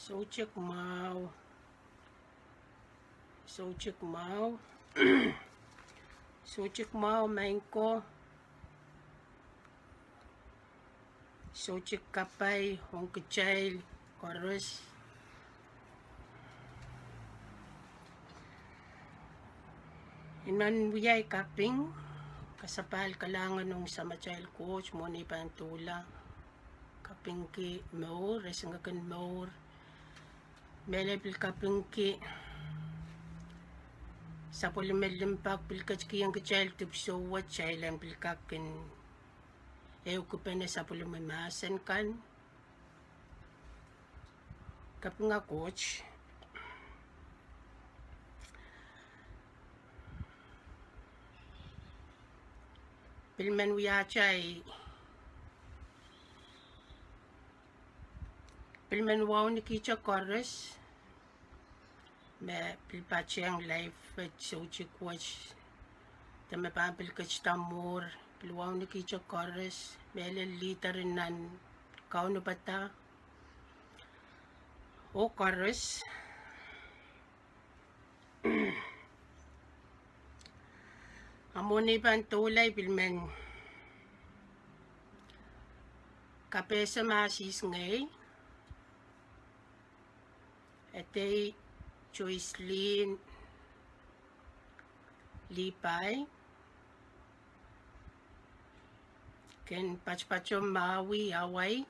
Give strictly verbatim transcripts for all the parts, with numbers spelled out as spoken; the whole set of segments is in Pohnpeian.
Soutik mwahu. Soutik mwahu. Soutik mwahu maing ko. Soutik kapai ong kitail koaros. I men wia ei kaping, kasapahl kalahngan ong Samatail Koht, mwohn ei pahn doula. Kapingki mour, rehn kak en mour. Mehlel pil kapingki sapwellime limpoak pil ketikihong kitail dipwisou wet, kitail en pil kak kin ehukipene sapwellime mahsen kan. Kapinga Koht. Pil men wiahte ei, pil men waunekihte koaros me pil patehng live wet, soutik wet, de me pahn pil ketido mwuhr, pil waunekihte koaros, mehlel leader nan kaunopada, oh koaros. A mwohn ei pahn doula I pil men kapehse mahs ehu ngehi, Edei Joycelyn Lipai, ken patopato Maui, Hawaii.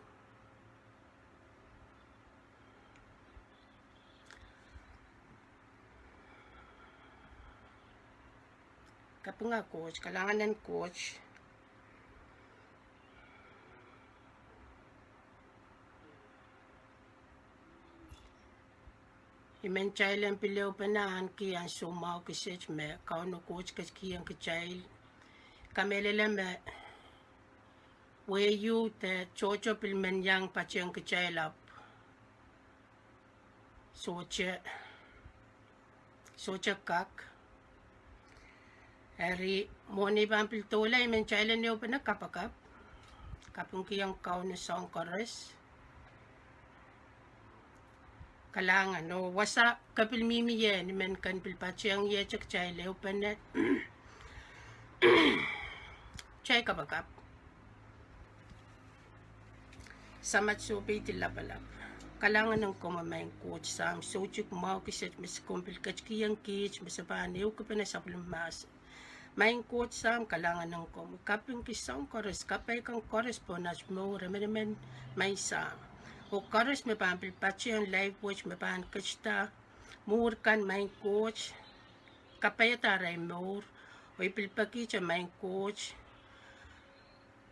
Kapinga Koht, kalahngan en Koht. I men kitail en pil ehupene ahneki ansou mwahu kiset me Kauno Koht ketikihong kitail. Kamehlele me wehio de tohto pil men iang patehng kitail ahpw sohte, sohte kak. Eri mwohn ei pahn pil doula I men kitail en ehupene kapakap, kapingkihong Kauno soahng koaros. Kalahngan oh wasa ke pil mihmi ie, I men ken pil patehng ie, kitail ehupene. Kitail kapakap. Samat Sohpeidi Lapalap, kalahngan en komwi maing Koht Sahm, soutik mwahu kiset me se komw pil ketikihong kiht me se pahn ehukipene sapwellime mahsen. Maing Koht Sahm, kalahngan en komwi, kapingki soahng koaros, kapai kan koaros pohn at mour emenemen, maing Sahm. Oh koaros me pahn pil patehng live wet me pahn ketido mwuhr kan maing Koht, kapaiada arail mour, oh I pil pekihte maing Koht,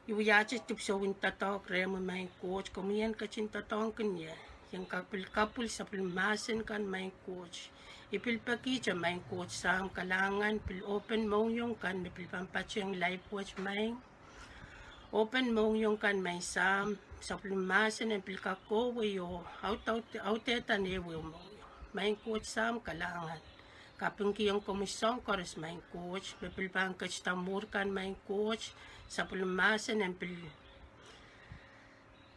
I wiahte dipwisou en doadoahk rehmwi maing Koht, komwi en ketin doadoahngkin ie, I en kak pil kapwil sapwellime mahsen kan maing Koht. I pil pekihte maing Koht Sahm, kalahngan, pil open mohngiong kan me pil pahn patehng live wet maing. Open mohngiong kan maing Sahm, sapwellime mahsen en pil kak kohwei oh audehda nan ehuehu mohngiong. Maing Koht Sahm, kalahngan. Kapingkihong komwi soahng koaros maing Koht, me pil pahn ketido mwuhr kan maing Koht, sapwellime mahsen en pil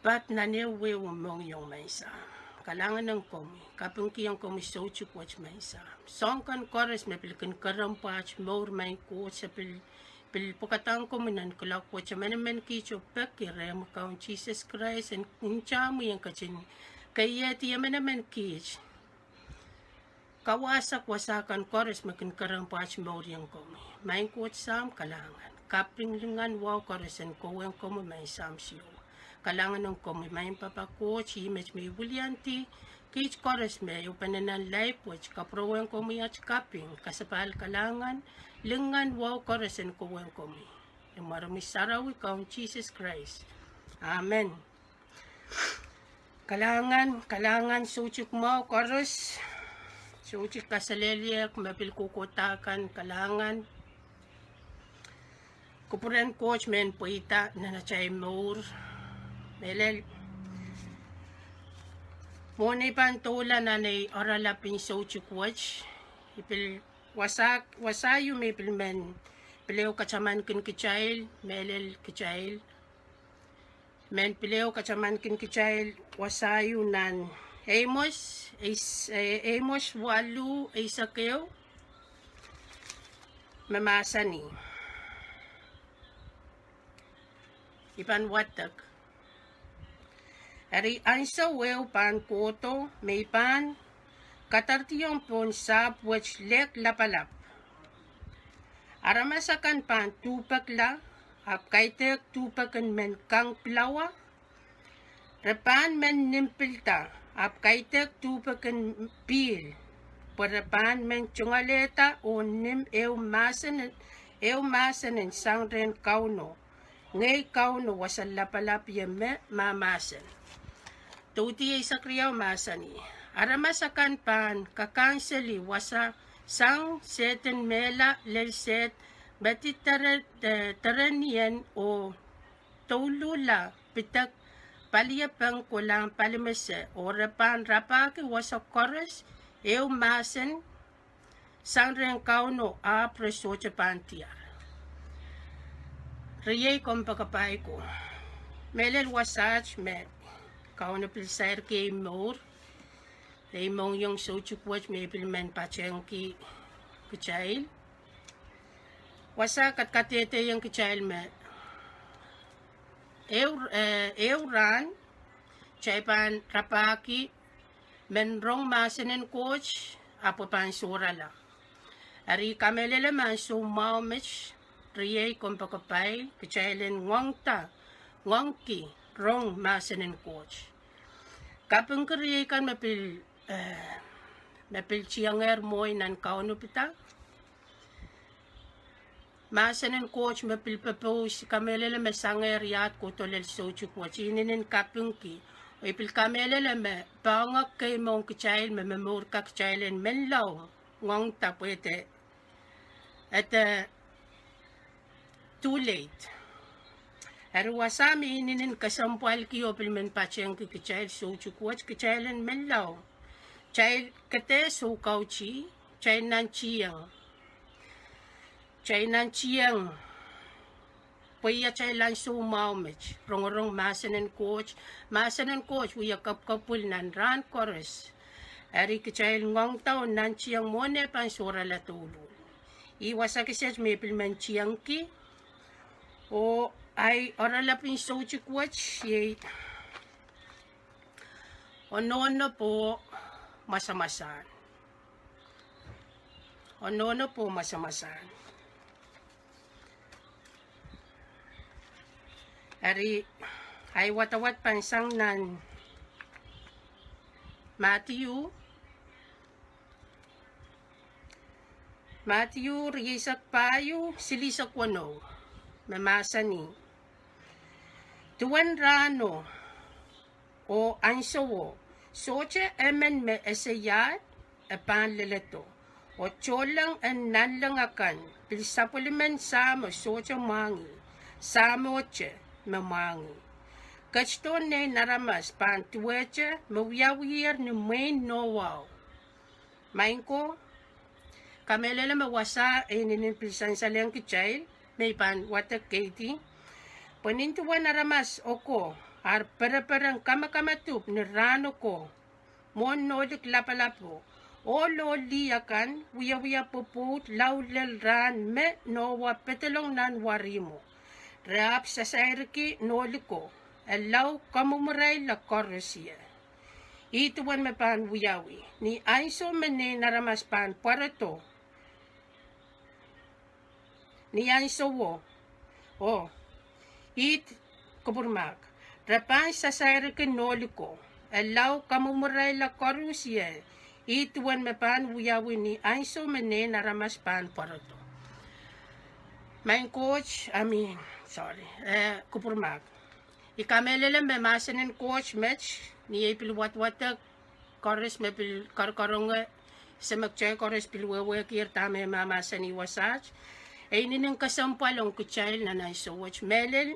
pat nan ehuehu mohngiong maing Sahm. Kalahngan en komwi, kapingkihong komwi soutik wet maing Sahm. Soahng kan koaros me pil kin kerempwa at mour maing Koht, se pil, pil pwukadahng komwi nan kuloak wet, emenemen kiht oh peki rehmwi Kaun Sises Krais, en ntamwi en ketin keiehdi emenemen kiht. Kawahsek wasa kan koaros me kin kerempwa at mour ong komwi. Maing Koht Sahm, kalahngan. Kaping, lingan, wahu koaros en kohwei komwi maing Sahm Siohwa. Kalahngan en komwi maing Pahpa Koht, ih met me I wiliandi kiht koaros me ehupene nan live wet, kapwurehwei komwi at kaping, kasapahl kalahngan, lingan, wahu koaros en kohwei komwi. Ni mwaren omwi sarawi Kaun Sises Krais. Amen. Kalahngan, kalahngan soutik mwahu koaros, soutik kaselehlie me pil kohkohdo kan, kalahngan. Kupwuren Koht men pweida nan atail mour. Mehlel mwohn ei pahn doula nan ei oaralap en soutik wet, I pil wasa, wasa ieu me I pil men pil ehu katamankin kitail, mehlel kitail. Men pil ehu katamankin kitail wasa ieu nan Eimwos, eis-, eh, Eimwos waluh eisek ehu, me mahsanih, I pahn wadek. Eri ansou ehu pahn kohdo me I pahn kadardiong pohn sahpw wet lehk lapalap. Aramas akan pahn duhpekla, ahpw kaidehk duhpek en men kang pilawa. Re pahn men nim pilda, ahpw kaidehk duhpek en pihl, pwe re pahn men tungoalehda oh nim ehu mahsen, ehu mahsen en sang rehn Kauno, ngehi Kauno Wasa Lapalap, ie me mahmahsen. Dohdi eisek riau mahsanih, aramas akan pahn kakanseli wasa sang sehd en mehla lel sehd, me di dere-, de-, derenien oh douluhla pidek paliepeng kolahng palimese, oh re pahn rapahki wasa koaros ehu mahsen sang rehn Kauno, ahpw re sohte pahn diar. Riei kompoakepahi ko, mehlel wasaht me Kauno pil sairki ei mour, ei mohngiong soutuk wet me e pil men patehngki kitail. Wasa kadkadehdehiong kitail me ehu, eh, ehu rahn kitail pahn rapahki men rong mahsen en Koht, ahpw e pahn sohrala. Eri kamehlele me ansou mwahu met, riei kompoakepahi, kitail en ngoangda, ngoangki rong mahsen en Koht. Kapingki riei kan me pil, eh, me pil tiengehr mwohi nan kaunopada. Mahsen en Koht me pil pepous, I kamehlele me sangehr iahd kohdo lel soutuk wet, inenen kapingki. Oh I pil kamehlele me poahngoak kei mwohn kitail me momour kak kitail en menlau ngoangda pwe e de, e de too late. Eri wasa me inenen kesempwalki oh pil men patehngki kitail soutuk wet, kitail en menlau. Kitail kede soukautih, kitail nantihong. Kitail nantihong pwe iei atail ansou mwahu met, rongorong mahsen en Koht. Mahsen en Koht wia kapwkapwil nan rahn koaros. Eri kitail ngoangda oh nantihong mwohn eh pahn sohrala douluhl. Ih wasa kiset me I pil men tiengki. Oh ahi oaralap en soutuk wet iei onohnop oh mwasamwasahn. Onohnop oh mwasamwasahn. Eri ahi wadawad pahn sang nan Madiu, Madiu rieisek pahieu, silihsek weneu, me mahsanih, duwen rahno oh ansowo, sohte emen me ese iahd e pahn leledo, oh tohnleng en nanleng akan pil sapwellimen Sahmo sohte mwahngih, Sahmote me mwahngih. Ketidohn Nein Aramas pahn duwehte me wiawiher ni mwehin Nohwao. Maing ko, kamehlele me wasa e inenen pil sansalehng kitail, me I pahn wadek keidi, pwe nin duwen aramas oko ar perepereng kamakamadipw ni rahn oko, mwohn Nohlik Lapalapo, ohl oh lih akan wiewia pwopwoud lao lel rahn me Nohwa pedolong nan warihmwo. Re ahpw sasairki nohliko, e lao kamwomwurailla koaros ie. Ih duwen me pahn wiawi, ni ansou me Nein Aramas pahn pwarodo, ni ansowo, oh, ih, kupwurmahk, re pahn sasairki nohliko, e lao kamwomwurailla koaros ie. Ih duwen me pahn wiawi ni ansou me Nein Aramas pahn pwarodo. Maing Koht, I mean, sorry, eh, kupwurmahk. I kamehlele me mahsen en Koht met, ni ei pil wadwadek, koaros me pil karokaronge, se me kitail koaros pil wehwehkier dahme e mahmahsanih wasaht, e inenen kesempwal ong kitail nan ansou wet. Mehlel,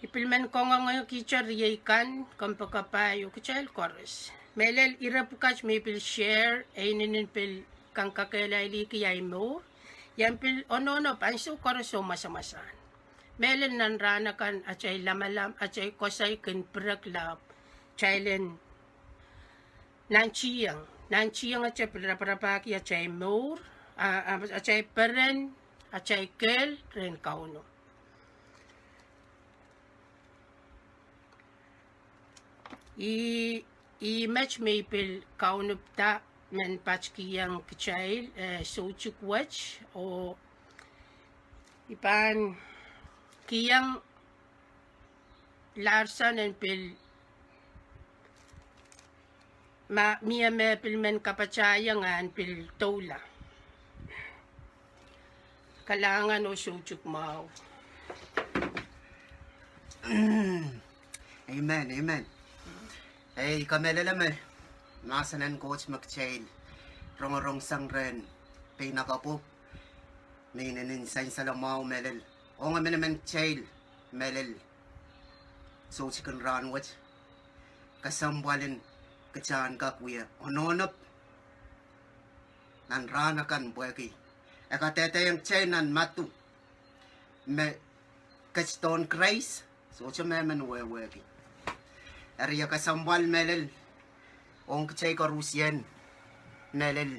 I pil men kangoangehkihte riei kan, kompoakepahi oh kitail koaros. Mehlel ire pwukat me I pil share, e inenen pil kang kakehlailihki ahi mour, I en pil onohnop ansou koaros oh mwasamwasahn. Mehlel nan rahn akan atail lamalam, atail koasoi kin pirek lahp. kitail en nantihong, nantihong atail pil raparapahki atail mour, a, a, atail peren, atail kehl rehn Kauno. Ih, ih met me I pil kaunopada men patkihong kitail, eh, soutik wet, oh I pahn kihong Larson en pil ma, mie me pil men kapatahiong en pil doula. Kalahngan oh soutik mwahu. Amen, amen. Ei, kamehlele me mahsen en Koht me kitail rongorong sang rehn pein Akapo me inenen sansal mwahu mehlel ong emenemen kitail mehlel soutik en rahnwet. Kesempwal en kitail en kak wia onohnop nan rahn akan pwehki e kadehdehiong kitail nan Madiu me ketidohn Krais sohte mehmen wehwehki. Eri e kesempwal mehlel ong kitail koarusie mehlel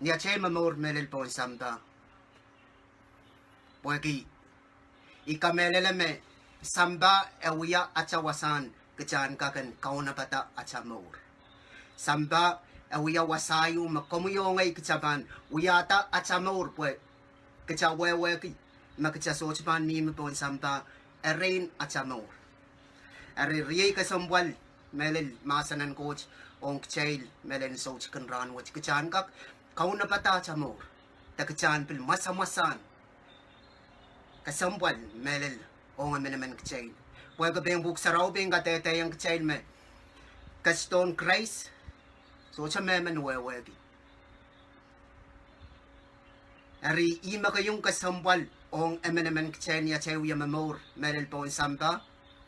ni atail momour mehlel pohn sampah. Pwehki I kamehlele me sampah e wia atail wasahn kitail en kak en kaunopada atail mour. Sampah e wia wasa ieu me komwi oh ngehi kitail pahn wiahda atail mour pwe kitail wehwehki me kitail sohte pahn mihmi pohn sampah erein atail mour. Eri riei kesempwal mehlel mahsen en Koht ong kitail mehlel soutik en rahnwet kitail en kak kaunopada atail mour de kitail en pil mwasamwasahn kesempwal mehlel ong emenemen kitail. Pwehki pein Pwuhk Sarawi pein kadehdehiong kitail me ketidohn Krais sohte mehmen wehwehki. Eri ih me keiong kesempwal ong emenemen kitail ni atail wia momour mehlel pohn sampah.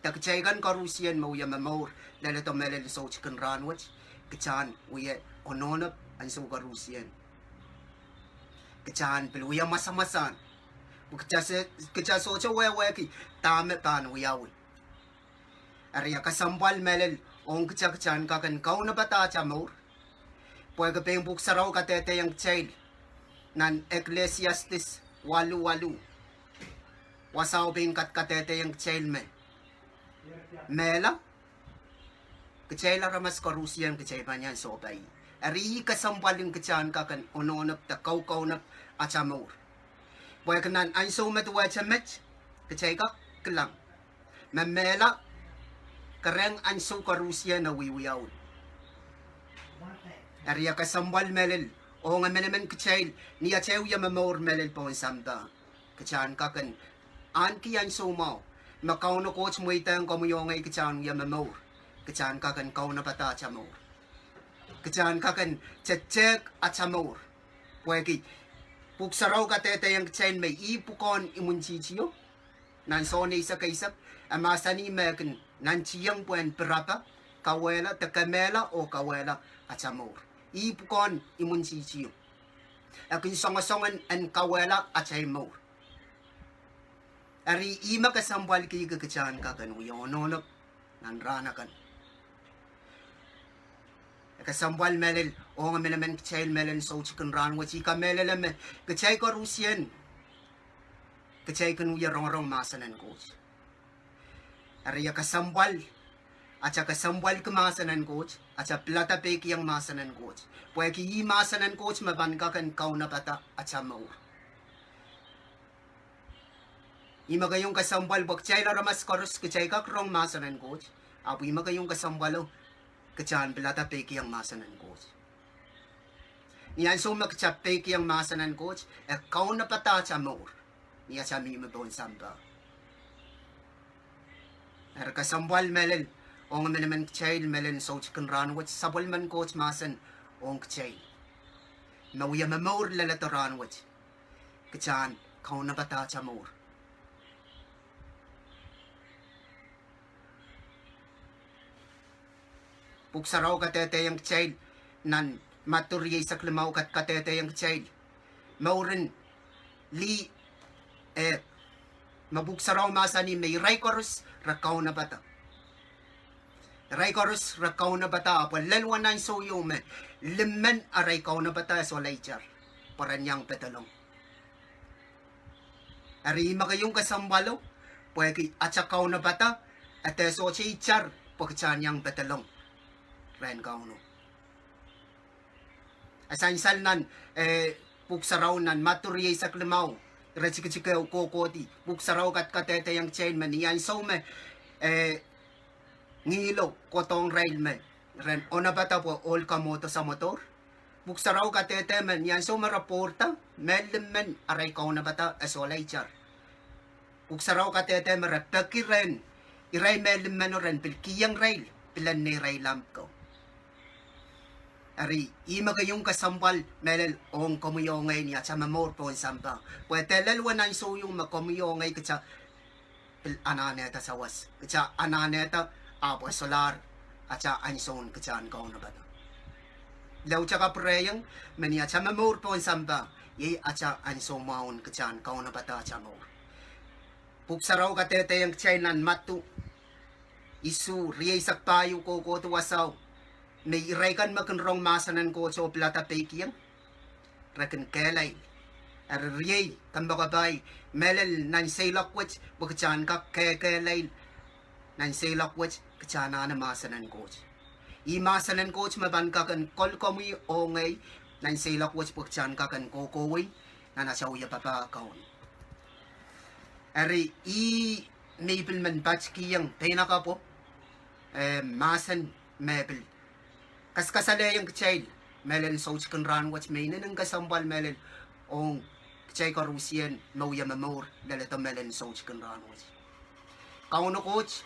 De kitail kan koarusie me wia momour leledo mehlel soutik en rahnwet, kitail en wia onohnop ansou koarusie. Kitail en pil wia mwasamwasahn pwe kitail sohte wehwehki dahme pahn wiawi. Eri e kesempwal mehlel ong kitail kitail en kak en kaunopada atail mour. Pwehki pein Pwuhk Sarawi kadehdehiong kitail nan Eklesiastes waluh waluh, wasao pein kadkadehdehiong kitail me mehla kitail aramas koarusie kitail pahn iang sohpai. Eri ih kesempwal en kitail en kak en onohnop de kaukaunop atail mour. Pwehki nan ansou me duwehte met kitail kak kilang me mehla kerehng ansou koarusie e wiewiawi. Eri e kesempwal mehlel ong emenemen kitail ni atail wia momour mehlel pohn sampah. Kitail en kak en ahneki ansou mwahu me Kauno Koht mweidehng komwi oh ngehi kitail en wia momour. Kitail en kak en kaunopada atail mour. Kitail en kak en tehtehk atail mour. Pwehki Pwuhk Sarawi kadehdehiong kitail me ih pwukoahn imwintihtio. Nan Sohn eisek eisek e mahsanih me e kin nantihong pwehn pirapa, kauwehla de kemehla oh kauwehla atail mour. Ih pwukoahn imwintihtio. E kin songosong en, en kauwehla atail mour. Eri ih me kesempwalkihki kitail en kak en wia onohnop nan rahn akan. E kesempwal mehlel ong emenemen kitail mehlel soutik en rahnwet. I kamehlele me kitail koarusie kitail kin wia rongorong mahsen en Koht. Eri e kesempwal, atail kesempwalki mahsen en Koht, atail pilada peikiong mahsen en Koht. Pwehki ih mahsen en Koht me pahn kak en kaunopada atail mour. Ih me keiong kesempwal pwe kitail aramas koaros kitail kak rong mahsen en Koht. Ahpw ih me keiong kesempwalo kitail en pilada peikiong mahsen en Koht. Ni ansou me kitail peikiong mahsen en Koht e kaunopada atail mour ni atail mihmi pohn sampah. Eri kesempwal mehlel ong emenemen kitail mehlel soutik en rahnwet, sapwellimen Koht mahsen ong kitail me wia momour leledo rahnwet. Kitail en kaunopada atail mour. Pwuhk Sarawi kadehdehiong kitail nan Madiu rieisek limau kadehdehiong kitail mouren lih, eh, me Pwuhk Sarawi mahsanih me irail koaros re kaunopada. Irail koaros re kaunopada, ahpw lel wen ansou ieu me limen arail kaunopada e sohla itar, pwe ren iang pedolong. Eri ih me keieu kesempwalo, pwehki ata kaunopada, e dehr sohte itar pwe kitail en iang pedolong rehn Kauno. E sansal nan, eh, Pwuhk Sarawi nan Madiu rieisek limau, iretikitik ehu kohkohdi, Pwuhk Sarawi kadkadehdehiong kitail me ni ansou me, eh, ngihlo kohdohng irail me ren onopada pwe ohl kamwohdo samwodohr, Pwuhk Sarawi kadehde me ni ansou me re pwourda, me limen arail kaunopada e sohla itar. Pwuhk Sarawi kadehde me re peki rehn irail me limeno ren pil kihong irail pilen neirail lamp ko. Eri ih me keieu kesempwal mehlel ong komwi oh ngehi ni ata momour pohn sampah. Pwe dehr lel wen ansou ieu me komwi oh ngehi kitail pil anahnehda sawas. Kitail anahnehda, ahpw e solahr ata ansoun kitail en kaunopada. Laud, ata kapwurehiong me ni ata momour pohn sampah, iei ata ansou mwahu en kitail en kaunopada ata mour. Pwuhk Sarawi kadehdehiong kitail nan Madiu isuh, rieisek pahieu kohkohdi wasao, me irail kan me kin rong mahsen en Koht oh pilada peikiong, re kin kehlail. Eri riei kompoakepahi, mehlel nan seiloak wet pwe kitail en kak kehkehlail, nan seiloak wet kitail anahne mahsen en Koht. Ih mahsen en Koht me pahn kak en kol komwi oh ngehi nan seiloak wet pwe kitail en kak en kohkohwei nan ata wia papah Kauno. Eri ih me I pil men patkihong peinakapwo, eh, mahsen me pil kaskasalehiong kitail mehlel en soutikin rahn wet, me inenen kesempwal mehlel ong kitail koarusie me wia momour leledo mehlel en soutikin rahn wet. Kauno Koht,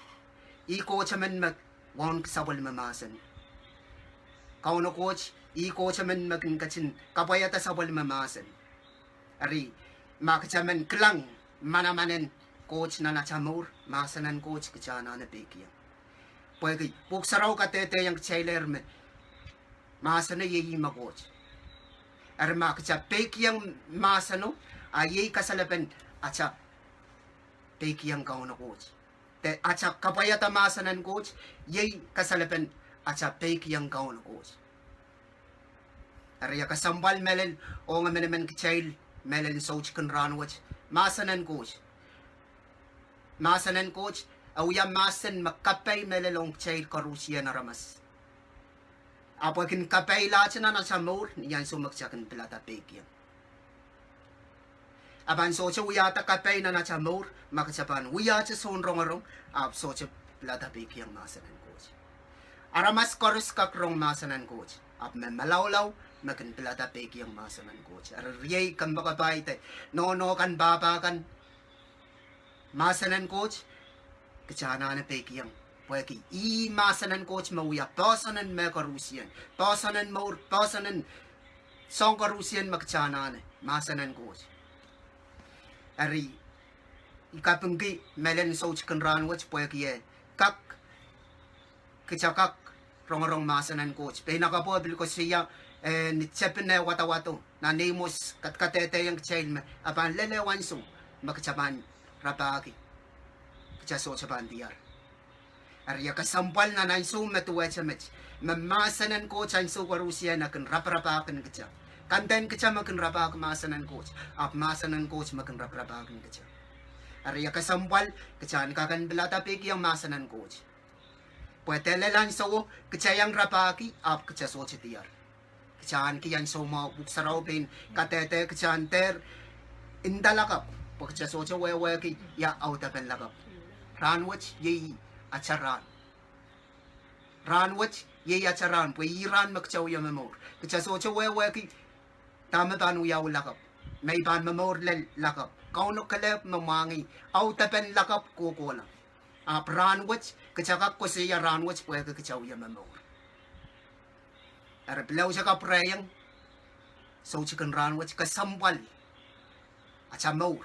ih Koht emen me wauneki sapwellime mahsen. Kauno Koht, ih Koht emen me kin ketin kapwaiada sapwellime mahsen. Eri ma kitail men kilang manamanen Koht nan ata mour, mahsen en Koht kitail anahne peikiong. Pwehki Pwuhk Sarawi kadehdehiong kitailehr me mahseno iei ihme Koht. Eri ma kitail peikiong mahseno, a iei kasalepen ata peikiong Kauno Koht. De ata kapwaiada mahsen en Koht, iei kasalepen ata peikiong Kauno Koht. Eri ia kesempwal mehlel ong emenemen kitail mehlel en soutikin rahn wet, mahsen en Koht. Mahsen en Koht e wia mahsen me kapai mehlel ong kitail koarusie en aramas. Ahpw e kin kapailahte nan ata mour ni ansou me kitail kin pilada peikiong. E pahn sohte wiahda kapai nan ata mour ma kitail pahn wiahte soun rongorong ahpw sohte pilada peikiong mahsen en Koht. Aramas koaros kak rong mahsen en Koht, ahpw me malaulau me kin pilada peikiong mahsen en Koht. Eri riei kompoakepahi de nohno kan, pahpa kan, mahsen en Koht kitail anahne peikiong. Pwehki ih mahsen en Koht me wia poahsoan en mehkoarusie, poahsoan en mour, poahsoan en soahng koarusie me kitail anahne, mahsen en Koht. Eri I kapingki mehlel en soutikin rahn wet pwehki e kak, kitail kak rongorong mahsen en Koht. Peinakapwo e pil koasoia, eh, ni tepin eh wadawado nan Eimwos kadkadehdehiong kitail me e pahn lel ehu ansou me kitail pahn rapahki, kitail sohte pahn diar. Eri ia kesempwal nan ansou me duwehte met, me mahsen en Koht ansou koarusie e kin raparapahkin kitail. Kanden kitail me kin rapahki mahsen en Koht, ahpw mahsen en Koht me kin raparapahkin kitail. Eri ia kesempwal kitail en kak en pilada peikiong mahsen en Koht. Pwe dehr lel ansouo kitail iang rapahki ahpw kitail sohte diar. Kitail ahneki ansou mwahu, Pwuhk Sarawi pein kadehde kitail en dehr nda lakapw pwe kitail sohte wehwehki ia audepen lakapw. Rahn wet iei ata rahn. Rahn wet iei ata rahn pwe ih rahn me kitail wie momour. Kitail sohte wehwehki dahme pahn wiawi lakapw, me I pahn momour lel lakapw. Kauno kelehpw me mwahngih audepen lakapw kohkohla. Ahpw rahn wet kitail kak koasoia rahn wet pwehki kitail wie momour. Eri pil laud, ata kapwurehiong soutikin rahn wet kesempwal ata mour.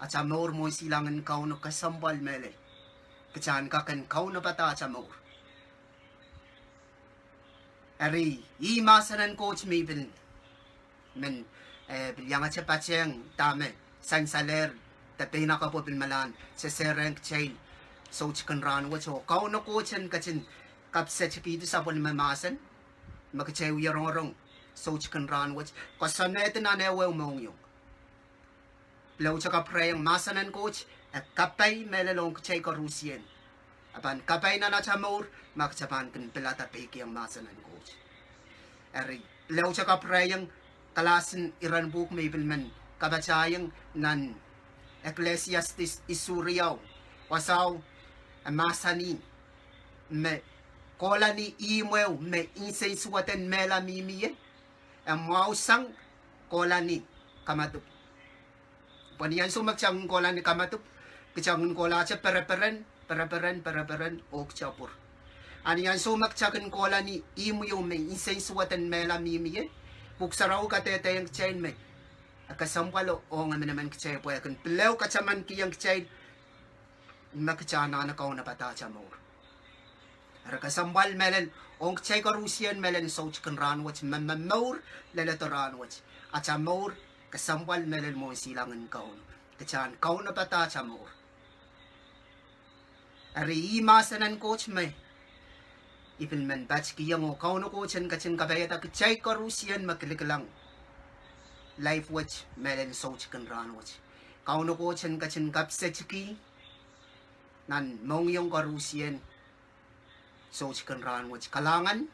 Ata mour mwohn silangin Kauno kesempwal mehlel kitail en kak en kaunopada ata mour. Eri ih mahsen en Koht me I pil men, eh, pil iangete patehng dahme sansalehr de peinakapwo pil malahn sesehrehng kitail soutikin rahn wet oh Kauno Koht en ketin kapsetiki sapwellime mahsen me kitail wie rongorong soutik en rahn wet, koasoanehdi nan ehuehu mohngiong. Pil ehute kapwurehiong mahsen en Koht e kapai mehlel ong kitail koarusie. E pahn kapai nan atail mour ma kitail pahn kin pilada peikiong mahsen en Koht. Eri pil ehute kapwurehiong kalahsen iren pwuhk me I pil men kapatahiong nan Ecclesiastes isuh riau, wasao, e mahsanih me kohla ni ihmw ehu me nsensuwed en mehla mihmi ie, e mwahusang kohla ni kamadipw. Pwe ni ansou me kitail kin kohla ni kamadipw, kitail kin kohlahte pereperen, pereperen, pereperen, oh kitail pwur. A ni ansou me kitail kin kohla ni ihmw ehu me nsensuwed en mehla mihmi ie, Pwuhk Sarawi kadehdehiong kitail me e kesempwal ong emenemen kitail pwe e kin pil ehu katamankihong kitail me kitail anahne kaunopada atail mour. Eri kesempwal mehlel ong kitail koarusie mehlel soutik en rahn wet me, me momour leledo rahn wet. Atail mour kesempwal mehlel mwohn silangin Kauno. Kitail en kaunopada atail mour. Eri ih mahsen en Koht me I pil men patikihong, oh Kauno Koht en ketin kapaiada kitail koarusie me kilikilang live wet mehlel soutik en rahn wet. Kauno Koht en ketin kapsetiki nan mohngiong koarusie soutik en rahn wet. Kalahngan,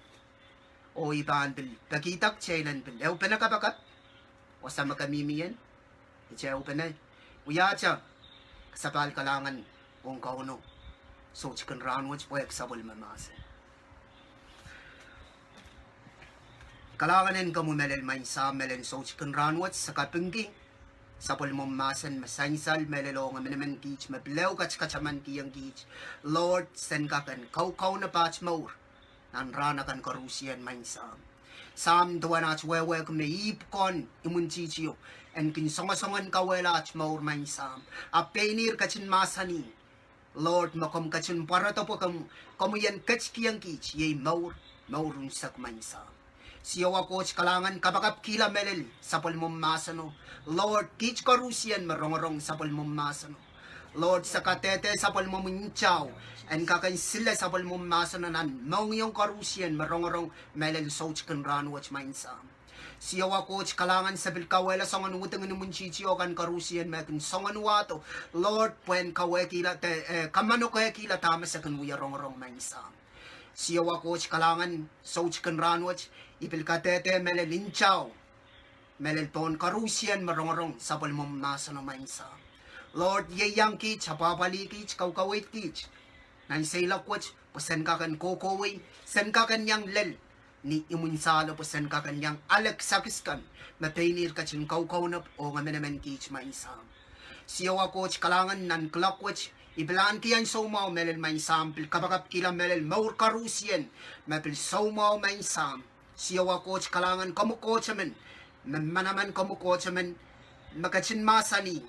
oh I pahn pil pekihda kitail en pil ehupene kapakap, wasa me ke mihmi ie, kitail ehupene wiahda kasapahl kalahngan ong Kauno soutik en rahn wet pwehki sapwellime mahsen. Kalahngan en komwi mehlel maing Sahm, mehlel soutik en rahn wet se kapingki sapwellimomwi mahsen me sansal mehlel ong emenemen kiht me pil ehu kat katamankihong kiht, Lord, sen kak en kaukaunopada atail mour nan rahn akan koarusie maing Sahm. Sahm, duwen aht wehwehki me ih pwukoahn imwintihtio en kin songosong en kauwehla aht mour maing Sahm, a pein ihr ketin mahsanih, Lord, me komw ketin pwarodo pwe komw, komwi en ketikihong kiht iei mour, mour unsek maing Sahm. Siohwa Koht kalahngan, kapakapkihla mehlel sapwellimomwi mahseno, Lord, kiht koarusie me rongorong sapwellimomwi mahseno, Lord, se kadehde sapwellimomwi ntao en kak en sile sapwellimomwi mahseno nan mohngiong koarusie me rongorong mehlel soutik en rahn wet maing Sahm. Siohwa Koht kalahngan, se pil kauwehla soangen wudingen imwintihtio kan koarusie me kin soangen wahdo, Lord, pwehn kawehkihla de, eh, kamanokehkihla dahme se kin wie rongorong maing Sahm. Siohwa Koht kalahngan, soutik en rahn wet I pil kadehde mehlel ntao mehlel pohn koarusie me rongorong sapwellimomwi mahseno maing Sahm. Lord, ieiang kiht, apwahpwalih kiht, kaukaweid kiht nan seiloak wet pwe sen kak en kohkohwei, sen kak en iang lel ni imwin sahlo pwe sen kak en iang ale kisakis kan me pein ihr ketin kaukaunop ong emenemen kiht maing Sahm. Siohwa Koht kalahngan, nan kuloak wet I pil ahneki ansou mwahu mehlel maing Sahm, pil kapakapkihla mehlel mour koarusie me pil soumwahu maing Sahm. Siohwa Koht kalahngan, komwi Koht emen me manaman, komwi Koht emen me ketin mahsanih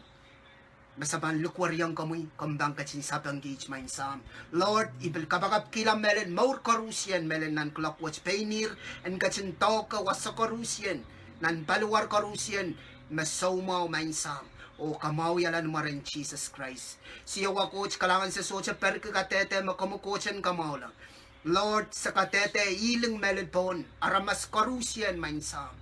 me se pahn likwerihong komwi, komw pahn ketin sapeng kiht maing Sahm. Lord, I pil kapakapkihla mehlel mour koarusie mehlel nan kuloak wet, pein ihr en ketin doahke wasa koarusie nan paliwar koarusie me soumwahu maing Sahm, oh kamwahwihala ni mwaren Sises Krais. Siohwa Koht kalahngan, se sohte perki kadehde me komwi Koht en kamwahula. Lord, se kadehde healing mehlel pohn aramas koarusie maing Sahm,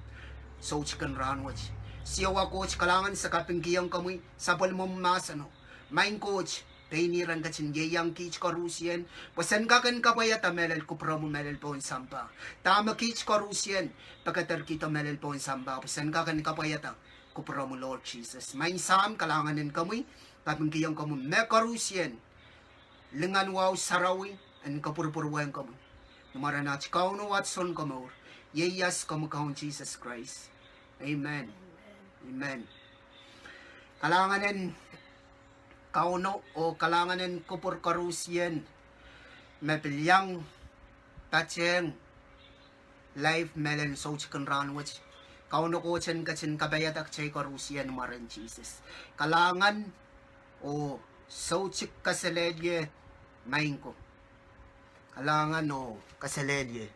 soutik en rahn wet. Siohwa Koht kalahngan, se kapingkihong komwi sapwellimomwi mahseno maing Koht, pein ihr en ketin ieiang kiht koarusie pwe sen kak en kapwaiada mehlel kupwuromwi mehlel pohn sampah. Dahme kiht koarusie pekederkihdo mehlel pohn sampah pwe sen kak en kapwaiada kupwuromwi Lord Sises. Maing Sahm, kalahngan en komwi, kapingkihong komwi mehkoarusie lingan wahu sarawi en kapwurpwurwehng komwi ni mwaren at Kauno, at Sounkomour, ieias komwi Kaun Sises Krais. Amen. Amen. Kalahngan en Kauno oh kalahngan en kupwur koarusie me pil iang patehng live mehlel soutik en rahn wet. Kauno Koht en ketin kapaiada kitail koarusie ni mwaren Sises. Kalahngan oh soutik kaselehlie maing ko. Kalahngan oh kaselehlie.